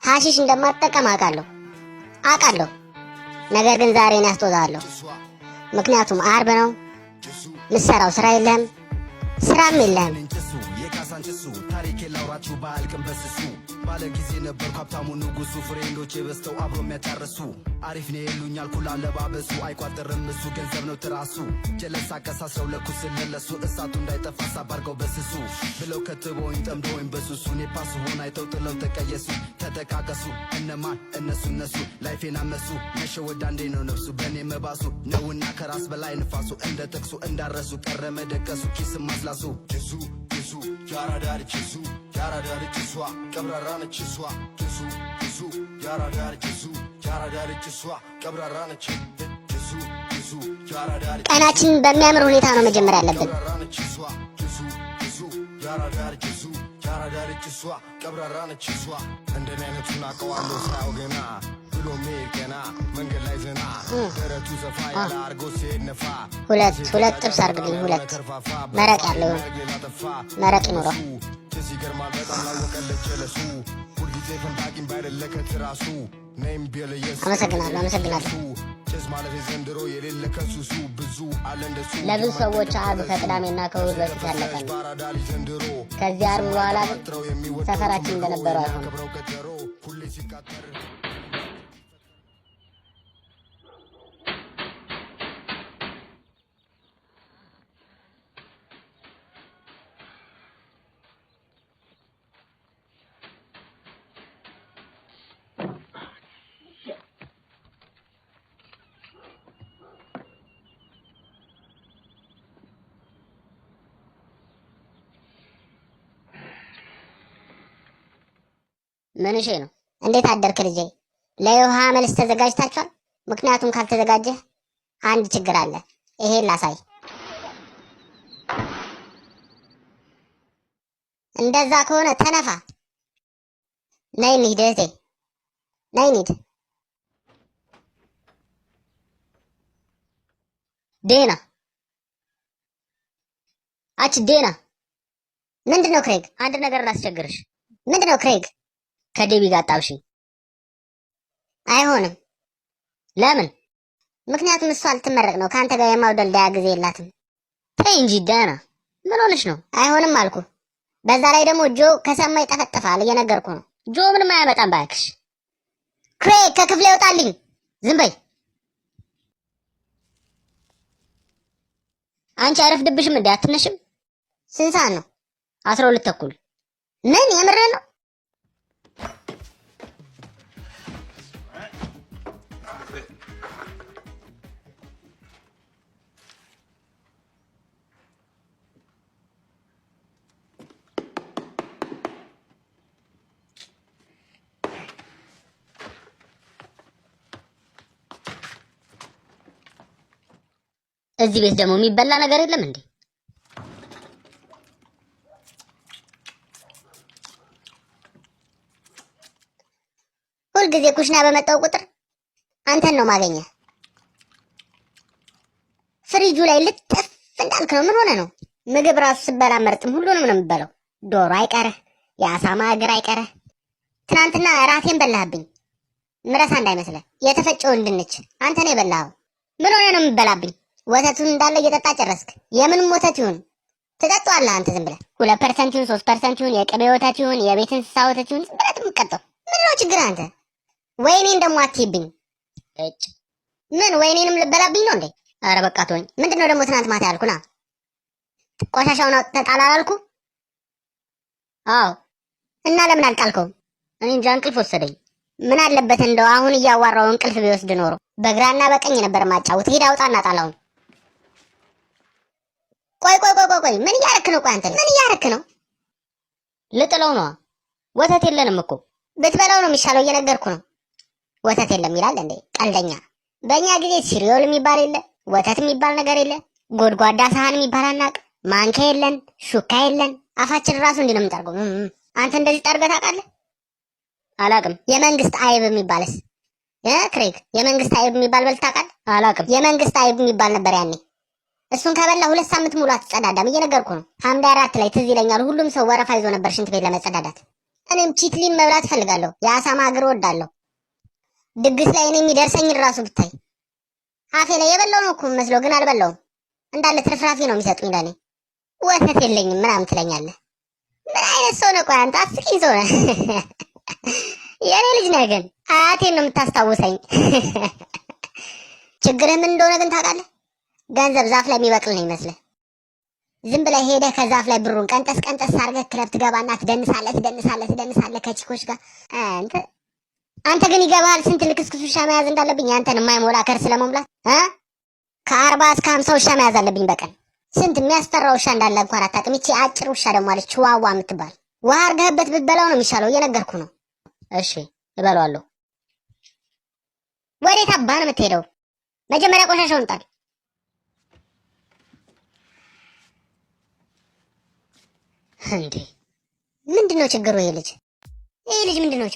ሐሺሽ እንደማትጠቀም አውቃለሁ አውቃለሁ። ነገር ግን ዛሬ እኔ አስጦዛለሁ። ምክንያቱም አርብ ነው። ምሰራው ስራ የለህም፣ ስራም የለህም። የካሳንችሱ ታሪኬ ላውራችሁ ባልቅም በስሱ ባለ ጊዜ ነበርኩ ሀብታሙ ንጉሱ friend ኦቼ በዝተው አብሮ የሚያጫርሱ አሪፍ ነው የሉኛል ኩል አለባበሱ አይቋጥርም እሱ ገንዘብ ነው ትራሱ ጀለሳ ቀሳስረው ለኩስ ለለሱ እሳቱ እንዳይጠፋ ሳብ አድርገው በስሱ ብለው ከትበውኝ ጠምደውኝ በሱሱ እኔ ፓስ ሆን አይተው ጥለው ተቀየሱ ተጠቃቀሱ እነማን እነሱ እነሱ life ኤን አመሱ መሸወድ አንዴ ነው ነፍሱ በእኔ መባሱ ነውና ከራስ በላይ ንፋሱ እንደ ጥቅሱ እንዳረሱ ቀረ መደቀሱ ኪስም ማስላሱ ጅዙ ጅዙ ያራዳ ልጅ ጅዙ ያራዳ ልጅ እሷ ቀብራራ ነች እሷ ጅዙ ጅዙ ያራዳ ልጅ ጅዙ ያራዳ ልጅ እሷ ቀብራራ ነች ጅዙ ጅዙ ያራዳ ልጅ ቀናችንን በሚያምር ሁኔታ ነው መጀመር ያለብን። ቀብራራ ነች እሷ ጅዙ ጅዙ ያራዳ ልጅ ጅዙ ያራዳ ልጅ እሷ ቀብራራ ነች እሷ እንደኔ አይነቱን አውቀዋለሁ ሳያው ገና ብሎ መሄድ ገና መንገድ ላይ ዘና ደረቱ ሰፋ ያለ አርጎ ሲሄድ ነፋ ሁለት ሁለት ጥብስ አድርግልኝ። ሁለት መረቅ ያለው ይሁን፣ መረቅ ይኑረው። ጭስ ይገርማል በጣም ላወቀለት ጀለሱ ሁልጊዜ ፈንጣቂም ባይደለ ከትራሱ ነይም ቢለየስ አመሰግናለሁ፣ አመሰግናለሁ። ጭስ ማለት የዘንድሮ የሌለ ከሱሱ ብዙ አለ እንደሱ ለብዙ ሰዎች አርብ ከቅዳሜና ከእሁድ በፊት ያለ ቀን ነው። ባራዳ ልጅ ዘንድሮ ከዚህ አርብ በኋላ ግን ጥረው የሚወደው ሰፈራችን እንደነበረው አይሆንም። ከብረው ቀጠሮ ሁሌ ሲቃጠር ምንሼ ነው? እንዴት አደርክ ልጄ? ለውሃ መልስ ተዘጋጅታችኋል? ምክንያቱም ካልተዘጋጀህ አንድ ችግር አለ። ይሄን ላሳይ። እንደዛ ከሆነ ተነፋ። ነይ እንሂድ እህቴ፣ ነይ እንሂድ። ዴና አች ዴና፣ ምንድን ነው ክሬግ? አንድ ነገር ላስቸግርሽ። ምንድን ነው ክሬግ? ከዴቢ ጋር አጣብሽኝ። አይሆንም። ለምን? ምክንያቱም እሷ ልትመረቅ ነው። ከአንተ ጋር የማውደልደያ ጊዜ የላትም። ተይ እንጂ ዳና፣ ምን ሆነሽ ነው? አይሆንም አልኩ። በዛ ላይ ደግሞ ጆ ከሰማ ይጠፈጥፋል። እየነገርኩ ነው። ጆ ምንም አያመጣም ባክሽ። ክሬግ ከክፍሌ ይወጣልኝ። ዝም በይ አንቺ። አይረፍድብሽም እንዴ? አትነሽም? ስንት ሰዓት ነው? 12:30። ምን የምር ነው? እዚህ ቤት ደግሞ የሚበላ ነገር የለም እንዴ? ሁልጊዜ ኩሽና በመጣው ቁጥር አንተን ነው ማገኘ። ፍሪጁ ላይ ልጥፍ እንዳልክ ነው። ምን ሆነ ነው? ምግብ ራሱ ስበላ መርጥም ሁሉንም ነው የምበለው። ዶሮ አይቀርህ፣ የአሳማ እግር አይቀርህ። ትናንትና እራቴን በላህብኝ። ምረሳ እንዳይመስልህ። የተፈጨውን ድንች አንተ ነው የበላኸው። ምን ሆነ ነው የምበላብኝ? ወተቱን እንዳለ እየጠጣ ጨረስክ። የምንም ወተት ይሁን ትጠጣዋለህ አንተ ዝም ብለህ። 2% ይሁን 3% ይሁን የቅቤ ወተት ይሁን የቤት እንስሳ ወተት ይሁን ዝም ብለህ የምትቀጠው ምን ነው ችግር አንተ? ወይኔን ደግሞ አትይብኝ። እጭ ምን ወይኔንም ልበላብኝ ነው እንዴ? ኧረ በቃ ተወኝ። ምንድን ነው ደግሞ ትናንት ማታ ያልኩና ቆሻሻውን አውጥተህ ጣል አላልኩ? አዎ እና ለምን አልጣልከውም? እኔ እንጃ እንቅልፍ ወሰደኝ። ምን አለበት እንደው አሁን እያዋራው እንቅልፍ ቢወስድ ኖሮ በግራና በቀኝ ነበር ማጫወት። ሂድ አውጣና ጣላውን። ቆይ ቆይ ቆይ ቆይ ቆይ ምን እያረክ ነው? ቆይ አንተ ምን እያረክ ነው? ልጥለው ነዋ። ወተት የለንም እኮ። ብትበላው ነው የሚሻለው፣ እየነገርኩ ነው። ወተት የለም ይላል እንዴ? ቀልደኛ። በእኛ ጊዜ cereal የሚባል የለ፣ ወተት የሚባል ነገር የለ፣ ጎድጓዳ ሳህን የሚባል አናቅ፣ ማንኪያ የለን፣ ሹካ የለን። አፋችን ራሱ እንዲህ ነው የምንጠርገው። አንተ እንደዚህ ጠርገህ ታውቃለህ? አላቅም የመንግስት አይብ የሚባልስ እ ክሬግ የመንግስት አይብ የሚባል በልተህ ታውቃለህ? አላቅም። የመንግስት አይብ የሚባል ነበር ያኔ። እሱን ከበላ 2 ሳምንት ሙሉ አትጸዳዳም። እየነገርኩ ነው። ሐምሌ 4 ላይ ትዝ ይለኛል፣ ሁሉም ሰው ወረፋ ይዞ ነበር ሽንት ቤት ለመጸዳዳት። እኔም chitlin መብላት እፈልጋለሁ። የአሳማ እግር እወዳለሁ። ድግስ ላይ እኔ የሚደርሰኝን ራሱ ብታይ አፌ ላይ የበላው ነው እኮ መስሎ፣ ግን አልበላውም። እንዳለ ትርፍራፊ ነው የሚሰጡኝ ለእኔ። ወተት የለኝም ምናምን ትለኛለህ። ምን አይነት ሰው ነህ? ቆይ አንተ አስቂኝ ሰው ነህ። የእኔ ልጅ ነህ ግን አያቴን ነው የምታስታውሰኝ። ችግርህ ምን እንደሆነ ግን ታውቃለህ? ገንዘብ ዛፍ ላይ የሚበቅል ነው ይመስልህ። ዝም ብለህ ሄደህ ከዛፍ ላይ ብሩን ቀንጠስ ቀንጠስ አድርገህ ክለብ ትገባና ትደንሳለህ፣ ትደንሳለህ፣ ትደንሳለህ ከ chick ኦች ጋር። አንተ ግን ይገባሃል ስንት ልክስክስ ውሻ መያዝ እንዳለብኝ አንተን የማይሞላ ከርስ ለመሙላት እ ከ40 እስከ 50 ውሻ መያዝ አለብኝ በቀን። ስንት የሚያስፈራ ውሻ እንዳለ እንኳን አታውቅም። ይቺ አጭር ውሻ ደግሞ አለች ችዋዋ የምትባል፣ ውሃ አድርገህበት ብትበላው ነው የሚሻለው። እየነገርኩ ነው። እሺ እበለዋለሁ። ወዴት አባ ነው የምትሄደው? መጀመሪያ ቆሻሻውን ጣል። እንዴ ምንድን ነው ችግሩ? ይሄ ልጅ ምንድን ነው ችግሩ?